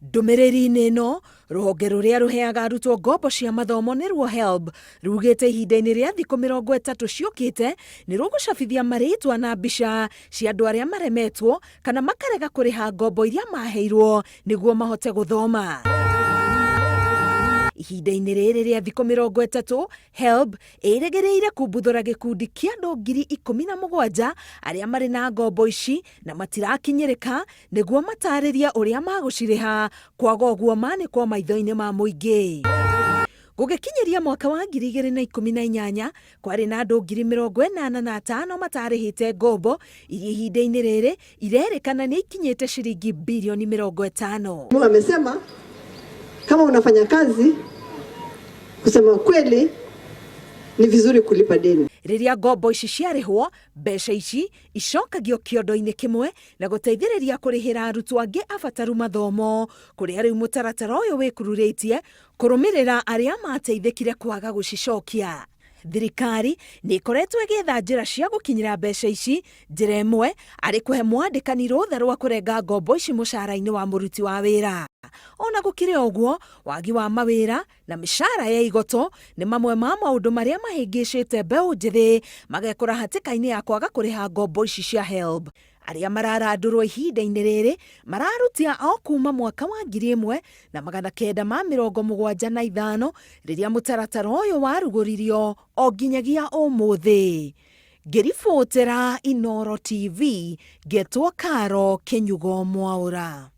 Ndũmĩrĩri-inĩ ĩno, rũhonge rũrĩa rũheaga arutwo ngombo cia mathomo nĩruo HELB rugĩte ihinda-inĩ rĩa thikũ 30 ciũkĩte nĩ rũgũcabithia marĩtwa na mbica cia andũ arĩa maremetwo kana makarega kũrĩha ngombo iria maheirwo nĩguo mahote gũthoma. Ihinda-inĩ rĩrĩ rĩa thikũ 30, HELB ĩrĩgĩrĩire kumbuthũra gĩkundi kĩa andũ 17,000 arĩa marĩ na ngombo ici na matirakinyĩrĩka nĩguo matarĩrie ũrĩa magũcirĩha kwaga ũguo manĩkwo maitho-inĩ ma mũingĩ. Gũgĩkinyĩria mwaka wa 2018, kwarĩ na andũ 85,000 matarĩhĩte ngombo iria ihinda-inĩ rĩrĩ irerĩkana nĩ ikinyĩte ciringi birioni 50. Amesema kama unafanya kazi, kusema kweli ni vizuri kulipa deni. Rĩrĩa ngombo ici ciarĩhwo, mbeca ici icokagio kĩondo-inĩ kĩmwe na gũteithĩrĩria kũrĩhĩra arutwo angĩ abataru mathomo, kũrĩa rĩu mũtaratara ũyũ wĩkururĩtie kũrũmĩrĩra arĩa mateithĩkire kwaga gũcicokia. Thirikari nĩ ĩkoretwo ĩgĩetha njĩra cia gũkinyĩra mbeca ici, njĩra ĩmwe arĩ kũhe mwandĩkani rũtha rwa kũrenga ngombo ici mũcara-inĩ wa mũruti wa wĩra. Ona gũkĩrĩ ũguo, wagi wa mawĩra na mĩcara ya igoto nĩ mamwe ma maũndũ marĩa mahĩngĩcĩte mbeũ njĩthĩ magekora hatĩka-inĩ ya kwaga kũrĩha ngombo ici cia HELB. Arĩa mararandũrwo ihinda-inĩ rĩrĩ mararutia o kuma mwaka wa 1975 rĩrĩa mũtaratara ũyũ warugũririo o nginyagia ũmũthĩ. Ngĩribotera Inooro TV, ngetwo Karo Kĩnyugo Mwaũra.